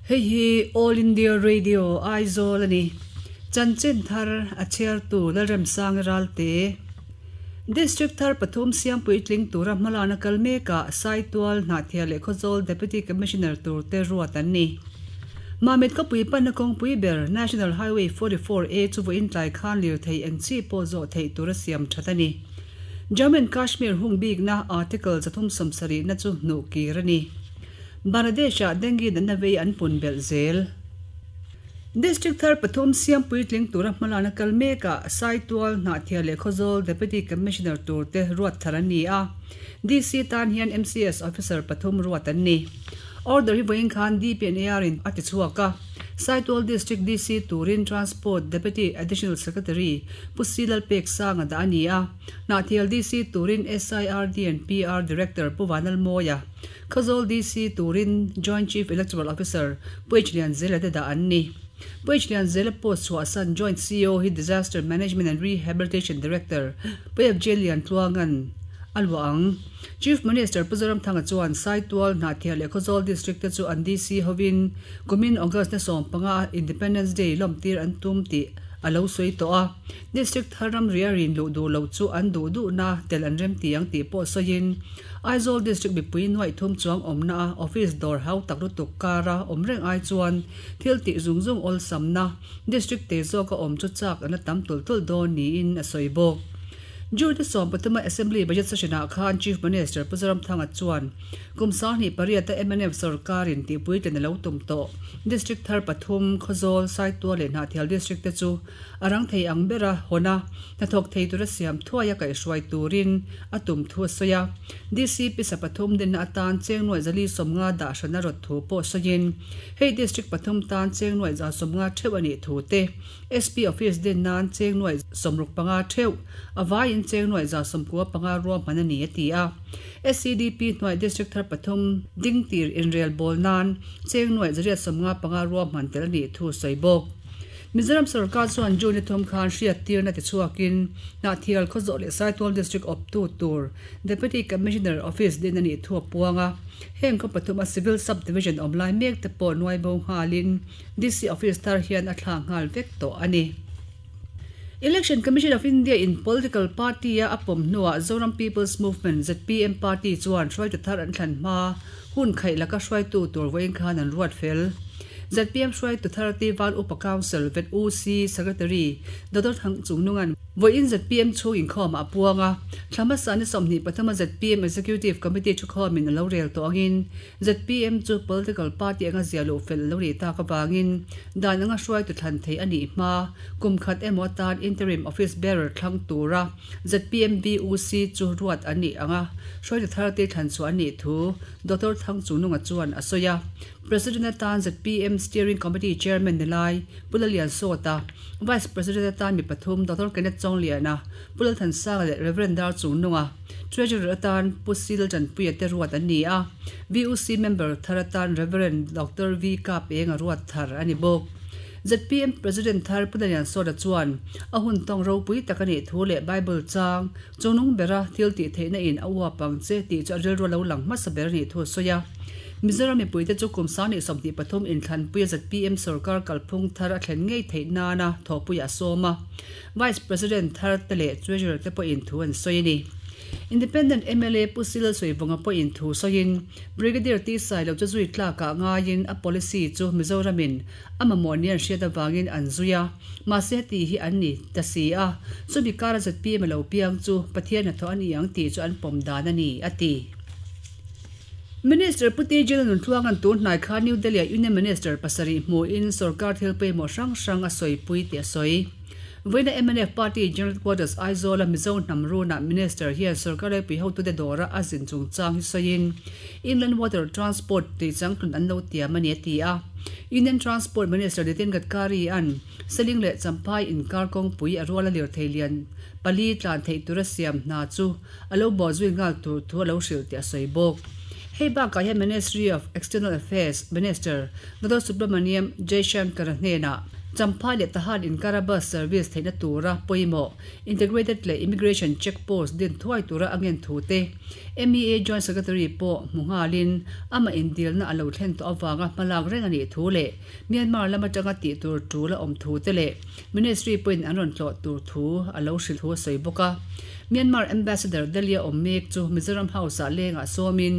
Hei hi All India Radio Aizawl a ni. Chanchin thar a chhiartu Lalremsanga Ralte. District thar pathum siam puitling tura hmalana kal mekah Saitual, Hnahthial leh Khawzawl Deputy Commissioner turte ruat an ni. Mamit khawpui panna kawngpui ber National Highway 44A chu vawiin tlai khan lirthei eng chi pawh zawh theih tura siam that a ni. Jammu and Kashmir hung bikna Article 370 na chu hnuh kir a ni. Bangladesh-ah dengue natna vei an pun belh zel. District thar pathum siam puitling tura hmalana kal mekah Saitual, Hnahthial leh Khawzawl Deputy Commissioner turte ruat thar an ni a. DC tan hian MCS officer pathum ruat an ni. Order hi vawiin khan DPNAR in a ti chhuak a. Saitual District DC turin Transport Deputy Additional Secretary Pu Si Lalpeksanga dah a ni a. Hnahthial DC turin SIRD and PR Director Pu Vanlalmawia, Khawzawl DC turin Joint Chief Electoral Officer Pu H Lianzela te dah an ni. Pu H Lianzela post chhuahsan Joint CO hi Disaster Management and Rehabilitation Director Pu FJ Liantluanga'n a luah ang. Chief Minister Pu Zoramthanga chuan Saitual, Hnahthial leh Khawzawl District te chu an DC hovin kumin August ni 15 a Independence Day lawmtir an tum tih a lo sawi tawh a. District thar ramri a rin luh duh loh chu an duh duhna tel an remti ang tih pawh sawiin Aizawl District mipui nuaih thum chuang awmna a office dawr hau tak lutuk kara awm reng ai chuan thil tih zung zung awlsamna District te zawka awm chu chak an la tam tulh tulh dawn niin a sawi bawk. June 13 a Assembly Budget Session ah khan Chief Minister Pu Zoramthanga chuan kum 28 a mnf sorkarin tihpuitlin a lo tum tawh District thar pathum Khawzawl, Saitual leh Hnahthial District te chu A rang thei ang bera hawn a, hnathawk thei tura siam thuai a kaihhruai turin a tum thu a sawi a. DC pisa pathum dinna atan cheng nuaih zali 50 dah hran a rawt thu pawh sawiin, hei district pathum tan cheng nuaih za 50 theuh a nih thu te, SP office din nan cheng nuaih 65 theuh, a vaiin cheng nuaih za 95 ruahman a ni a ti a. SCDP hnuaih district thar pathum ding tir inrel bawl nan cheng nuaih 855 ruahman tel a nih thu a sawi bawk. Mizoram sorkar chuan June ni thum khan hriattirna ti chhuakin Hnahthial Khawzawh leh Saitual District awptu tur Deputy Commissioner Office din a nih thu a puang a. Heng khaw pathum a Civil Sub Division awm lai mek te pawh nuai bo nghalin DC Office thar hian a thla nghal vek tawh a ni. Election Commission of India in political party a a pawm hnuah Zoram People's Movement, zpm, party chuan hruaitu thar an thlan hma hun khaih laka hruaitu tur vawiin khan an ruat fel. Zpm hruaitu thar Val Upa Council, VetUC, Secretary Doctor Thang Chungnunga'n vawiin zpm chhung inkhawmah a puang a, thla hmasa ni 23 a zpm Executive Committee thukhawmin a lo rel tawh angin zpm chu political party anga zia luh fel a lo nih tak avangin dan anga hruaitu thlan thei a nih hma kum khat emaw atan interim office bearer thlang tura zpm VUC chu ruat a nih anga hruaitu thar te thlan chhuah a nih thu Doctor Thang Chungnunga chuan a sawi a. President atan zpm Steering Committee Chairman ni lai Pu Lalian Sawta, Vice President atan mi pathum Doctor Kenneth Chawngliana, Pu Lalthansanga leh Rev. Dar Chungnunga, Treasurer atan Pu Sil Tanpuia te ruat an ni a, VUC member thar atan Rev. Doctor V Kap Enga ruat thar a ni bawk. Zpm President thar Pu Lalian Sawta chuan a hun tawng ropui tak a nih thu leh Bible chang chungnung bera thil tih theihna in a uap ang che tih chu a rilru a lo lang hmasa ber a nih thu a sawi a. Mizoram mipuite chu kum 2023 inthlanpuia zpm sorkar kalphung thar a thlen ngei theih nana thawhpuiah a sawm a, Vice President thar te leh Treasurer te pawhin thu an sawi a ni. Independent mla Pu Sil Sawivawnga pawhin thu sawiin Brigadier T Sailo chu zui tlakah ngaiin a policy chu Mizoramin a mamawh ni an hriat avangin an zui a, mahse heti hi an ni ta si a, chumi kara zpm a lo piang chu Pathian hnathawh a ni ang tih chu an pawm dan a ni, a ti. Minister Pu T J Nuntluanga'n tun hnai kha New Delhi-ah Union Minister pasarih hmuhin sorkar thil pawimawh hrang hrang a sawipui tih a sawi. Vawiina mnf Party General Headquarters Aizawla Mizo hnam runah Minister hian sorkar laipui hotute dawra a zin chungchang hi sawiin Inland Water Transport tih changtlun an lo tiam a ni a ti a. Union Transport Minister Nitin Gadkari-a'n Seling leh Champhai inkar kawngpui a ruala lirthei lian pali tlan theih tura siam hna chu a lo bawh zui nghal tur thu a lo hrilh tih a sawi bawk. Hei bakah hian Ministry of External Affairs Minister Doctor Subramaniam Jaishankar-a hnenah Champhai leh Tahan inkara bus service theihna tura pawimawh Integrated leh Immigration Check Post din thuai tura a ngen thu te MEA Joint Secretary pawh hmu nghalin amah indilna a lo thlen tawh avanga hmalak reng a nih thu leh Myanmar lam atanga tih tur tul a awm thu te leh Ministry pawhin an rawn tlawh tur thu a lo hrilh thu a sawi bawk a. Myanmar Ambassador Delhi a awm mek chu Mizoram House-ah lengah sawmin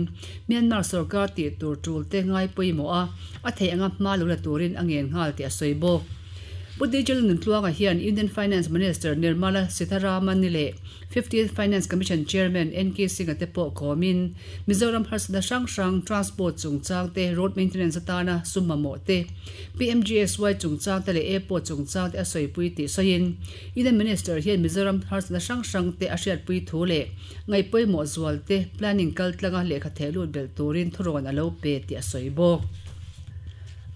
Myanmar sorkar tih tur tul te ngai pawimawh a, a theih anga hma lo la turin a ngen nghal tih a sawi bawk. Pu Dijal Nuntluanga hian Union Finance Minister Nirmala Sitharaman leh Fiftieth Finance Commission Chairman NK Singh-a te pawh kawmin Mizoram harsatna hrang hrang, transport chungchang te, road maintenance atana sum mamawh te, PMGSY chungchang te leh airport chungchang te a sawipui tih sawiin Union Minister hian Mizoram harsatna hrang hrang te a hriatpui thu leh ngaihpawimawh zual te planning kaltlanga lehkha theh lut belh turin thurawn a lo pe tih a sawi bawk.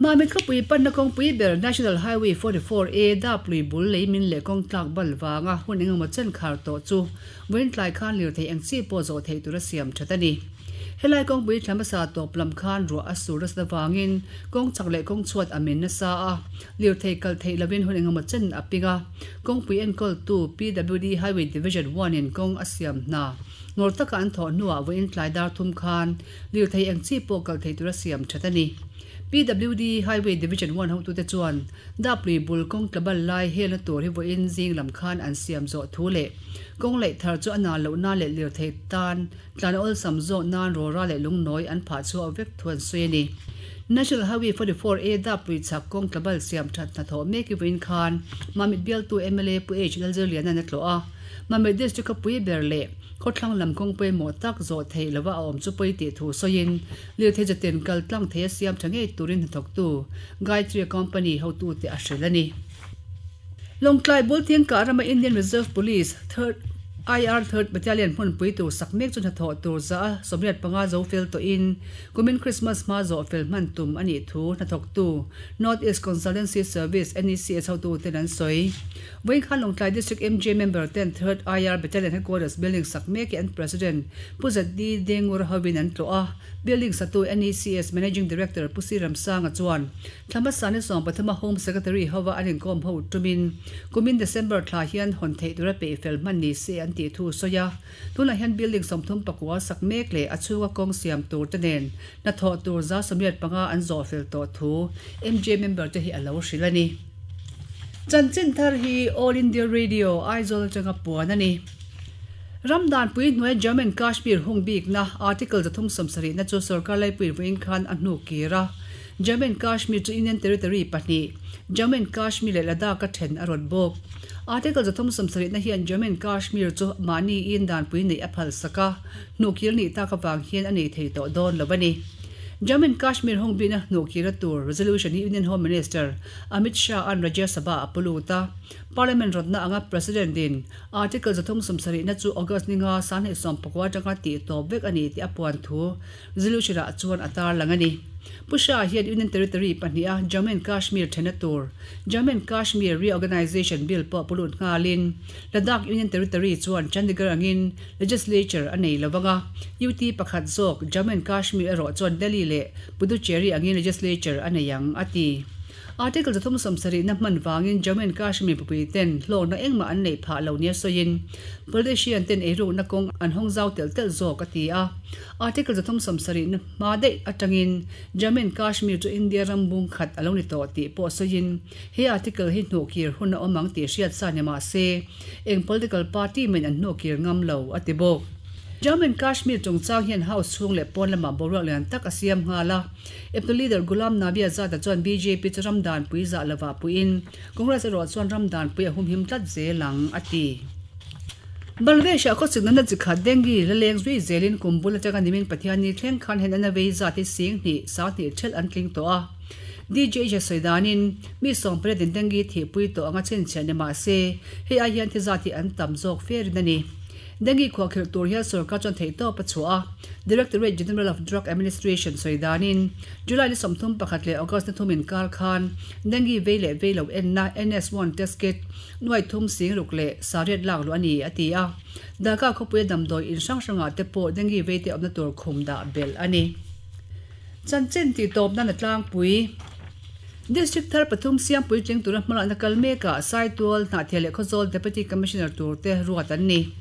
Mahmit khawpui panna kawngpui ber National Highway 44 A Daplui bul lei min leh kawng tlak bal vanga hun engemaw chen khar tawh chu vawiin tlai khan lirthei eng chi pawh zawh theih tura siam that a ni. Helai kawngpui thla hmasa tawp lam khan ruah a sur nasa avangin kawng chak leh kawng chhuat a min nasa a, lirthei kal theih lovin hun engemaw chen a ping a. Kawngpui enkawltu PWD Highway Division One in kawng a siam hna ngawr taka an thawh hnuah vawiin tlai dar thum khan Lirthei eng chi pawh kal thei tura siam that a ni. PWD Highway Division One hotute chuan Daplui bul kawng tlabal lai helna tur hi vawiin zing lam khan an siam zawh thu leh kawng laih thar chu a nal loh nan leh lirthei tan tlan awlsam zawh nan rawra leh lungnawi an phah chhuak vek thu an sawi a ni. National Highway 44 A Daplui chhak kawng tlabal siam that hnathawh mek hi vawiin khan Mamit bialtu mla Pu H Lalzirliana'n a tlawh a, Mamit District khawpui ber leh Khawthlang lam kawng pawimawh tak zawh theih lova a awm chu pawi tih thu sawiin, lirthei zaten kal tlang thei a siam tha ngei turin hnathawktu Gayatri Company hotute a hrilh a ni. Lawngtlai Bulthing kah rama Indian Reserve Police Third IR Third Battalion hmunpui tur sak mek chu hnathawh tur za a 85 zo fel tawhin kumin Christmas hma zawh fel hman tum a nih thu hnathawktu North East Consultancy Service, NECS, hotuten an sawi. Vawinkhan Lawngtlai District MJ member ten Third IR Battalion Headquarters building sak mek hi an President Pu ZD Dengur hovin an tlawh a, building satu NECS Managing Director Pu C Ramsanga chuan thla hmasa ni 13 a Home Secretary hova an inkawm ho tumin kumin December thla hian hawn theih tura peih fel hman ni se an tih thu sawi a, tunah hian building 34 sak mek leh a chhunga kawng siam tur te nen hnathawh tur 75 an zawh fel tawh thu MJ member te hi a lo hrilh a ni. Chanchin thar hi All India Radio, Aizawl atanga puan a ni. Ramdanpui hnuai Jammu and Kashmir hung bikna Article 370 na chu sorkar laipui vawiin khan a hnu kir a. Jammu and Kashmir chu Union Territory pahnih, Jammu and Kashmir leh Ladakh a then a rawt bawk. Article 370 na hian Jammu and Kashmir chu mahni in danpui neih a phalsak a, hnu kir nih tak avang hian a nei thei tawh dawn lo a ni. Jammu and Kashmir hung bikna hnu kira tur resolution hi Union Home Minister Amit Shah-a'n Rajya Sabha a pu lut a, Parliament rawtna anga President-in Article 370 na chu August ni nga 2019 atanga tih tawp vek a ni tih a puan thu resolution-ah chuan a tarlang a ni. Pu Shah hian Union Territory pahniha Jammu and Kashmir thenna tur Jammu and Kashmir Reorganisation Bill pawh pu lut nghalin Ladakh Union Territory chuan Chandigarh angin Legislature a nei lo vang a, UT pakhat zawk Jammu and Kashmir erawh chuan Delhi leh Puducherry angin Legislature a nei ang, a ti. Article 370 na hman vangin Jammu and Kashmir mipui ten hlawkna engmah an neih phah lo nia sawiin politician ten eirukna kawng an hawng zau telh telh zawk, a ti a. Article 370 na hma daih atangin Jammu and Kashmir chu India ram bung khat a lo ni tawh tih pawh sawiin he article hi hnuhkir hun a awm ang tih hriat sa ni mah se eng political party mahin an hnuhkir ngam lo, a ti bawk. Jammu and Kashmir chungchang hian House chhung leh pawn lamah boruak lian tak a siam nghal a. Eptu leader Ghulam Nabi Azad-a chuan bjp chu ram danpui zah lovah puiin Congress erawh chuan ram danpui a humhim tlat zel ang, a ti. Bangladesh-ah khawchhuk natna chi khat dengue la leng zui zelin kum bul atanga nimin Pathianni thleng khan hen an a vei zat hi 10,000 20 thelh an tling tawh a. DJH-a sawi danin mi 18 in dengue thihpui tawh anga chhinchhiah ni mah se hei ai hian thi zat hi an tam zawk ferin a ni. Dengue khuahkhirh tur hian sorkar chuan theihtawp a chhuah a, Directorate General of Drug Administration sawi danin July ni 31 leh August ni thum inkar khan Dengue vei leh vei lo enna NS1 test kit nuai thum sing ruk leh sariat lak luh a ni, a ti a. Dhaka khawpuia damdawi in hrang hrangah te pawh Dengue vei te awmna tur khum dah belh a ni. Chanchin tihtawp nan a tlangpui. District thar pathum siam puitling tura hmalakna kal mekah Saitual, Hnahthial leh Khawzawl Deputy Commissioner tur te ruat an ni.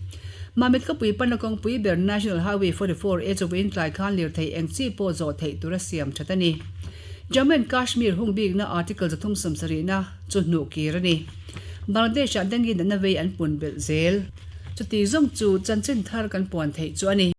Mamit khawpui panna kawngpui ber National Highway 44 A chu vawiin tlai khan lirthei eng chi pawh zawh theih tura siam that a ni. Jammu and Kashmir hung bikna Article 370 na chu hnuh kir a ni. Bangladesh ah dengue natna vei an pun belh zel. Chuti zawng chu chanchin thar kan puan theih chu a ni.